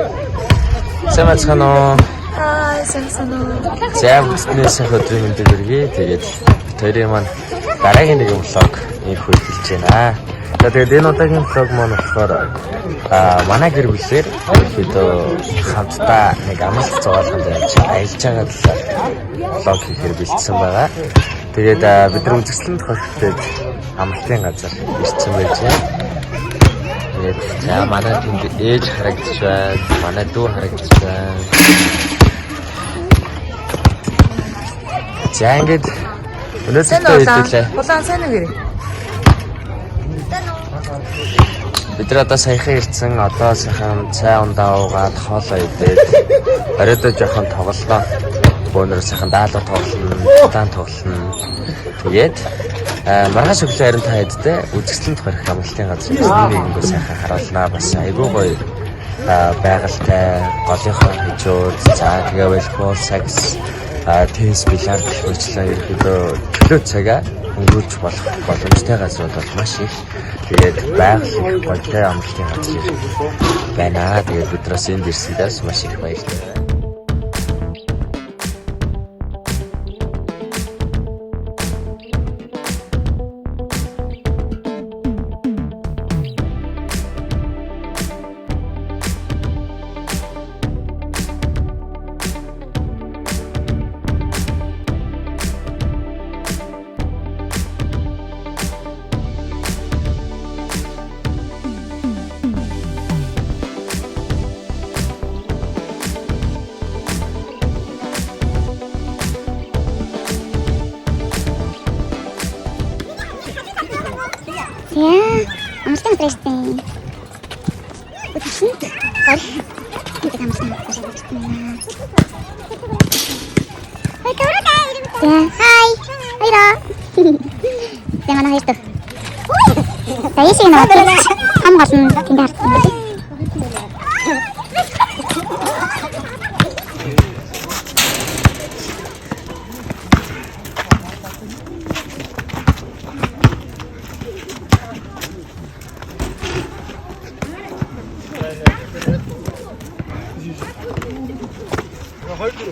Сайн байцгаана уу? Аа, сайн сайн уу. За бүгдний сайхан өдрийн мэндийг хүргэе. Тэгээд бид хоёрын маань дараагийн нэгэн vlog инх эхэлж байна. За тэгээд энэ удаагийн vlog маань болохоор манай гэр бүлээр ерөнхийдөө хамтдаа нэг амралт зугаалганд явж аялж байгаа талаар vlog хийхээр бэлдсэн байгаа. Тэгээд бид нар үзэсгэлэнт хөрхтөд амралтын газар ирсэн байж байна. Тэгээд за манай тэнд ээж харагдаж байна. Манай дүү харагдаж байна. За ингээд Сайн өнөөдөр уу? хэдүүлээ. Улаан сайн уу гэрээ? Бид нар одоо саяхан ирсэн. Одоо сайхан цай ундаа уугаад хоолоо идээд оройдоо жоохон тоглоно. Бөөнөр сайхан даалга тоглоно, таан тоглоно. Тэгээд маргааш өглөө харин та хэдтэй үзэсгэлэнт хорих амралтын газар ирсэн нэгэнгөө сайхан харуулнаа. Бас айгүй гоё байгальтай голынхоо хажууд за тэгээ волейбол, сакс, теннис, бильярд гэх мэтлээ ерөнхийдөө чөлөө цагаа өнгөрүүлж болох боломжтой газрууд бол маш их. Тэгээд байгаль их гоётой амралтын газар байна. Тэгээд бид нараас энд ирсэндээс маш их баяртай байна. За, амралтын газар ирсэн. Үзэсгэлэнт горих гэдэг амралтын газар ирсэн байна. За, хай. Баяраа. За, манай хоёр дахь. За, ийшээ нэг хам гол нь тэнд харсан юм байна.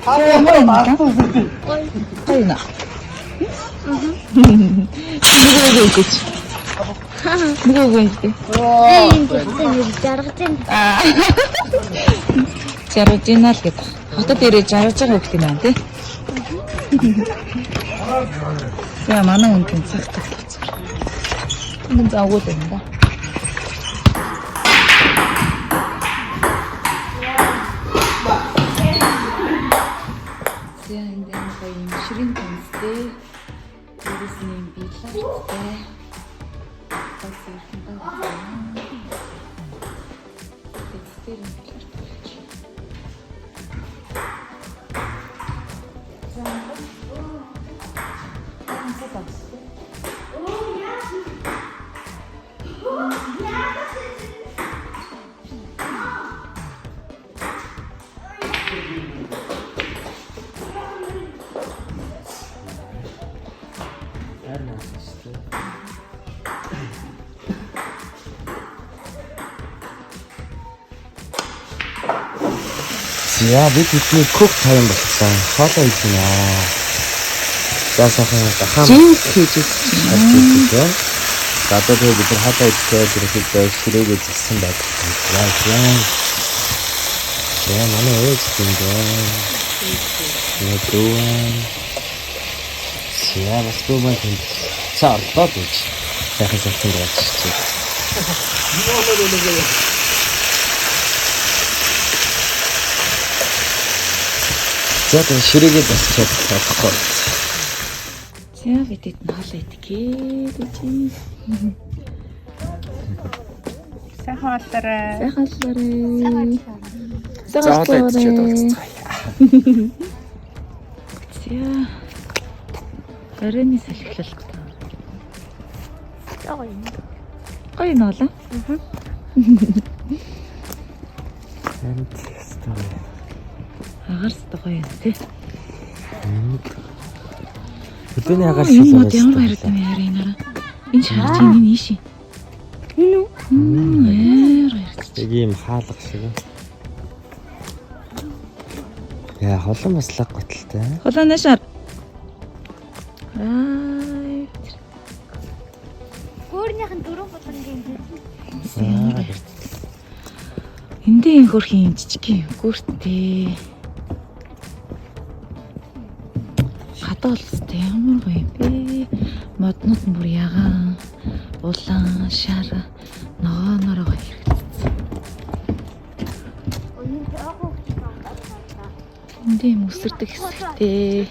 Ямар юм бэ? Гоё наа. Нөгөө өгөө гэж. Нөгөө өгөө гэж. Энэ гэсэн жаргаж байна. Аа. Жаргаж байна л гэдэг. Хотод ирээ жаргаж байгаа хөлт юм байна тий. За манай хүн тэн цаг тоглоцсон. Энэ завгүй юм да. За энд энэ гоё юм ширийн тэнцтэй. Дээрээс нь юм бильярдтай. Бас сайхан байна. Тэцтэй юм бильярд болж. За. Тэнцээ тавьсан. За бид бидний cook time болсон. Хоолоо идэнэ. За сайхан гахаан Жинк хийж үзсэн. харж идсэн. За одоо тэгээ бид нар хоолоо идэхэд ерөнхийдөө ширээгээ зассан байдаг. За за. За манай ээж тэнд байна. Манай дүү байна. За бас дүү маань тэнд. За орлоо гэж. Сайхан сайхан байж чиг. За тэгээ ширээгээ засчихад болохгүй. За бид хэд нь хоолоо идэх гэж байна. Сайхан хооллоорой. Сайхан хооллоорой. За хоолоо идчихэд уулзцгаая. За. Оройн салхилалт. Гоё юм. Гоё нуулаа. Энд ёстой. Агаар сте гоё юм тий. Өдөөний агаар Энэ шил мод ямар баяртай юм яарэ энэ араа. Энэ шарж энэ ийш. Энэ үү? Мм, амар баяртай. Яг ийм хаалга шиг. Яа, холон бас лаг готалтай. Холоо наашаар. Аа. Гүүрнийх нь дөрөв булангийн Аа, гэрт. Эндээ хөрхийн жижиг юм гүртэй. Гадаа болстой ямар гоё юм бэ? Моднууд нь бүр ягаан, улаан, шар, ногооноор гоё хэрэгцсэн. Эндээ юм өсөрдөг хэсэгтэй.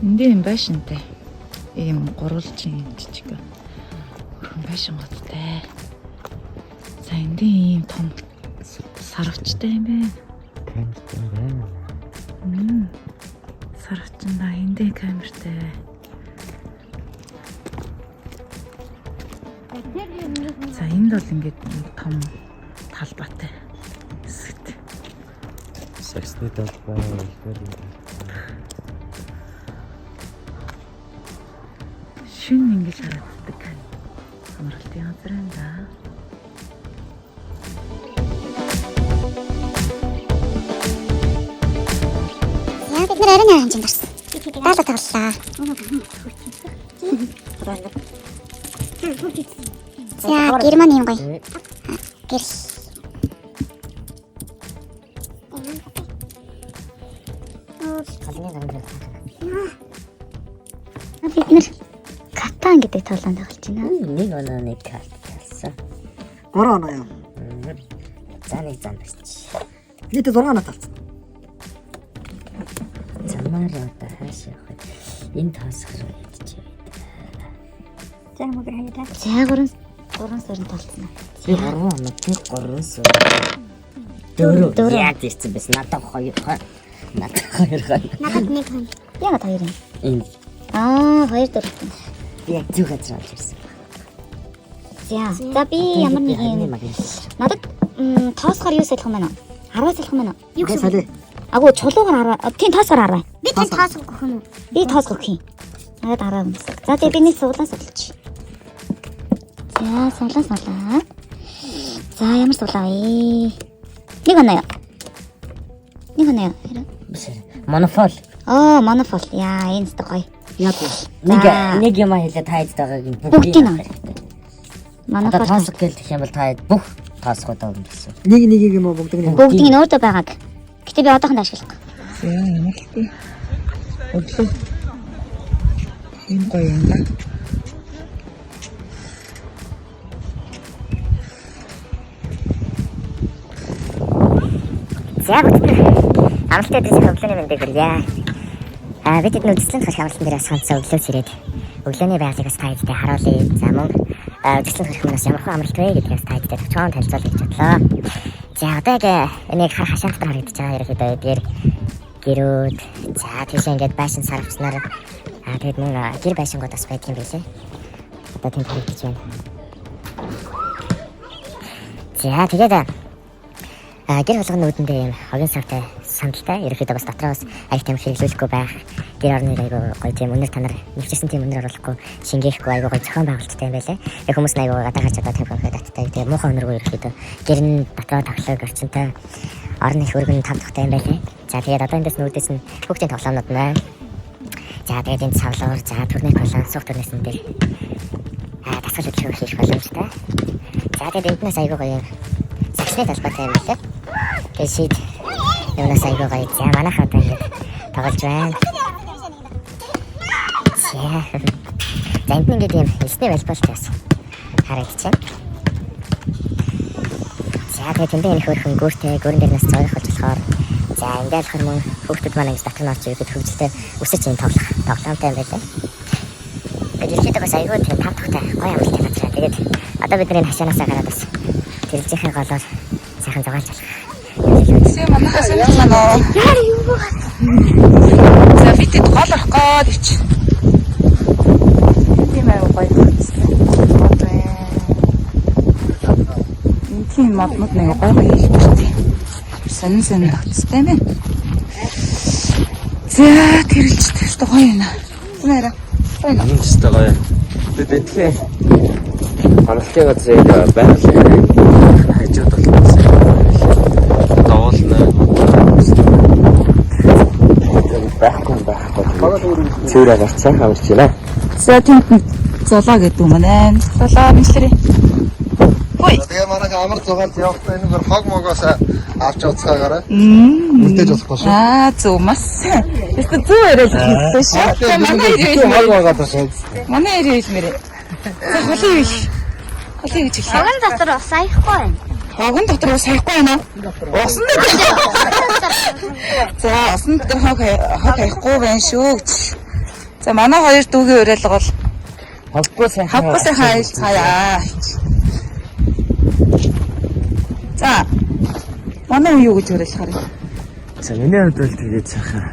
Эндээ юм байшинтай. Ийм гурвалжин юм жижиг. Хөрхөн байшин готтой. За эндээ ийм том сарвчтай юм байна. Камертай байна. Мм. Сарвчин да эндээ камертай. За энд бол ингээд нэг том талбайтай хэсэгт. Саксны талбай, элбэр. Шүн ингэж харагддаг. Амралтын газар юм да. Яа, бид нэр оройн хэмжээнд орсон. Даалга тоглолоо. За, Герман юм гоё. Гэрэл. Бид нэр Катан гэдэг тоглоом тоглож байна. Нэг оноо нэг карт талсан. 3 оноо юм. За нэг зам барьчих. Нийтдээ 6 оноо талцсан. Замаар одоо хааш явах вэ? Энэ таасах руу ядчих. За, 3 3 сарын тоглосон. Би 3 оноо, би 3 сар. Дөрөв. Дөрөв. Яад ирсэн байсан. Надад хоёр хоо. Надад хоёр хоо. Надад нэг хон. Яагаад хоёр юм? Энэ Аа, хоёр дөрөв. би яг зөв газар олж ирсэн. За. За би ямар нэг юм надад тоосгоор юу солих юм байна уу? 10 солих юм байна уу? Юу гэсэн соли. Агуу чулуугаар 10. Тийм тоосгоор 10. Би тийм тоосгох гэх юм уу? Би тоосгох гэх юм. Надад 10 юм гэсэн. За тэгээ би нэг суглаан суглаж. За суглаан суглаа. За ямар суглаа вэ? Нэг оноо юу? Нэг оноо юу? Хэрэг. Биш. Монопол. Оо, монопол. Яа, энэ зүг гоё. Яад вэ? Нэг За. нэг юм хэлээ та хэд байгааг нь Бүгдийг нь авах хэрэгтэй. Одоо Монопол. тоосох гэлтэх юм бол та хэд бүх тоосгоо өгнө гэсэн. Нэг нэгийг юм уу бүгд нэг. Бүгдийг нь өөртөө байгааг. Гэтэ би одоохондоо ашиглахгүй. За ямар л тий. Өглөө. Энэ гоё юм да. За бүгд амралтын өдрийн өглөөний мэндийг хүргье. Аа бид тэдний үзэсгэлэнт хөрх амралтын дээр бас хамтсаа өглөөс ирээд өглөөний байгалыг бас та хэдтэй харуулъя. За мөн үзэсгэлэнт хөрх өмнөөс ямар хөө амралт вэ гэдгийг бас та хэдтэй товчхон танилцуулъя гэж бодлоо. За одоо яг энийг хар хашаан дотор харагдаж байгаа ерөнхийдөө эдгээр гэрүүд за тийшээ ингээд байшин сарвчнаар аа тэгэд мөн гэр байшингууд бас байдаг юм билээ. Одоо тэнд харагдаж байна. За тэгээд гэр болгоны үүдэндээ ийм хогийн савтай сандалтай ерөнхийдөө бас дотроо бас аяг там хэрэглүүлэхгүй байх гэр орныг айгүй гоё тийм үнэр танаар нэвчсэн тийм үнэр оруулахгүй шингээхгүй айгүй гоё зохион байгуулалттай юм байлээ. Тэгээ хүмүүс нь айгүй гадаа гарч одоо тамхи хамхи таттай тэгээ муухай үнэргүй ерөнхийдөө гэр нь дотроо тоглог орчинтой орон их өргөн тав тухтай юм байлээ. За тэгээд одоо эндээс нүүдээс нь хүүхдийн тоглоомнууд нь байна. За тэгээд энд савлуур за турник болон суух турнэсэн дээр дасгал хөдөлгөөн хийх боломжтой. За тэгээд энднээс айгүй гоё юм саксны талбайтай юм билээ. Тэгээд шийд юунаас айгүй гоё. За манайх одоо ингэж тоглож байна. За. За энд нь ингээд юм элсний волейбол бас харагдаж байна. За тэгээд тэндээ энэ хөөрхөн гүүртэй гүрэн дээр нас зоох болж болохоор за эндээ болохоор мөн хүүхдүүд маань ингэж дотор нь орж ирэхэд хөгжилтэй өсөж энэ тоглох тоглоомтой юм байлээ. Тэгээд ерөнхийдөө бас айгүй тийм тав тухтай гоё амралтын газар. Тэгээд одоо бид нар энэ хашаанаасаа гараад бас тэрэлжийнхээ голоор сайхан зугаалж болох. За манайхаа сонирхлаа нөө. За бид хэд гол орох гээд ич. Тийм аюу гоё төгссөн. Мод байна. Эндхийн моднууд нэг гоё гоё хэлбэртэй. Сонин сонин тогтстой юм байна. За тэрэлж тест гоё юм аа. Нэрэ. Энэ тест гоё. Тэгээд дэлхийн амралтын газрыг байгалийн хажууд болсон. Дуулна. Байхгүй байхгүй. Цэвэр агаар сайхан амарч байна. За тэнд золоо гэдэг юм байна. Золоо мэтлэрээ. Тэгээ манайх амар зугаалт явахдаа энэ бүр хог могоос авч явцгаагаараа үлдээж болохгүй шүү. Аа зөв маш сайн. Яста зөв яриад хэлсэн шүү. За манай ирээ хог могоод байна. Манай ирээ хэлмээрээ. За холын юу? Холын юу гэж хэлээ? Хогон дотор ус аяхгүй байна. Хогон дотор ус хаяхгүй байна уу? Усан дотор. За усан дотор хог хог хаяхгүй байна шүү гэж. За манай хоёр дүүгийн уриалга бол Хавгүй сайхан. хавгүй сайхан аялцгаая. За манай хүн юу гэж уриалгахаар вэ? За миний хувьд бол тэгээд сайхан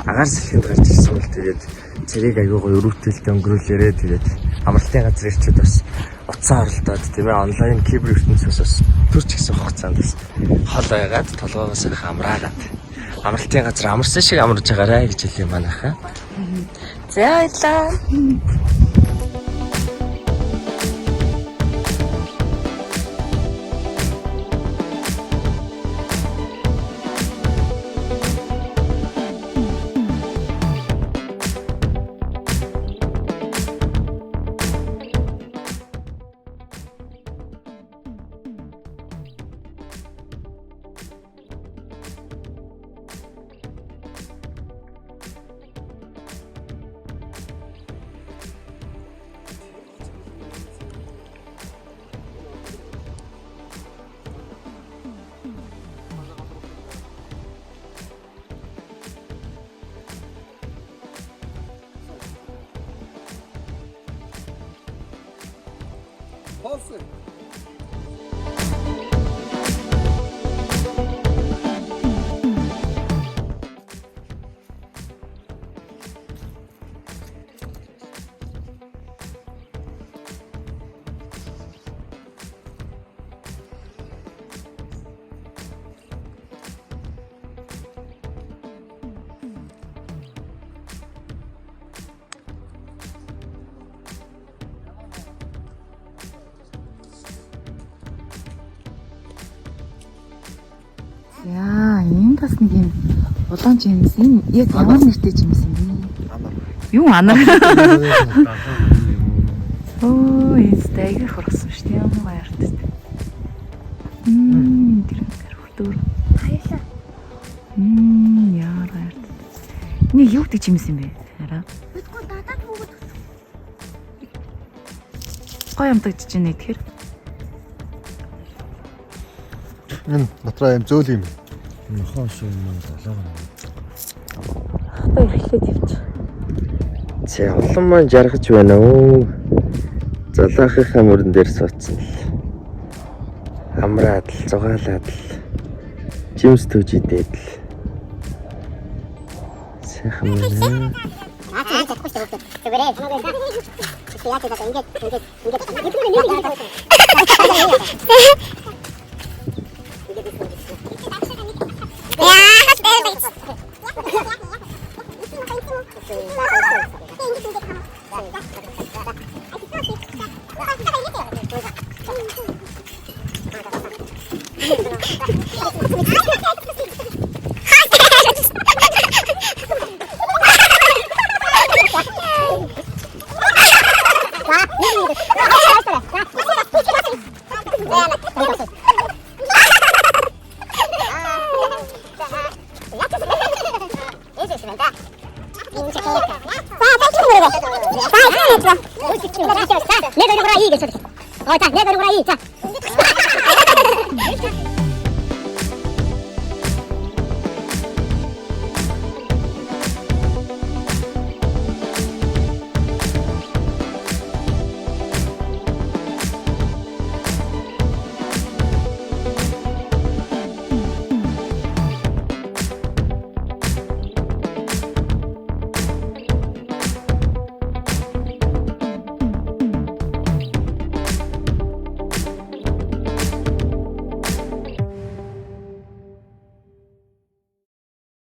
агаар салхинд гарч ирсэн бол тэгээд цэрэг аягүй гоё өрөвдөлтөд өнгөрүүлээрээ тэгээд амралтын газар ирчээд бас утсаа оролдоод тийм ээ онлайн кибер ертөнцөөс бас төр ч гэсэн хугацаанд бас хол байгаад толгоогоо сайхан амраагаад амралтын газар амарсан шиг амарж байгаарай гэж хэлье манайхаа. За баярлалаа. За энэ бас нэг юм улаан жимс. Энэ яг ямар нэртэй жимс юм бэ? Юу анар? Оо, энэ стайг хургасан шүү дээ. Ямар гоё артист. Тэр нэг хүрдүүр. Баярлаа. Ямар гоё артист. Энийг юу гэдэг жимс юм бэ? Хараа. Мэдгүй надад бүгд Гоё амтагдж байна тэгэхээр. Энэ дотроо юм зөөл юм. Нохоо шиг юм долоогоо. Одоо эхлээд явчих. За улам маань жаргаж байна оо. Золоохынхаа мөрөн дээр суудсан л. Амраад л зугаалаад л жимс түүж идээд л. Сайхан байна. Аа чи чадахгүй шүү дээ. Зүгээрээ. Чи яаж хийгээд ингээд ингээд ингээд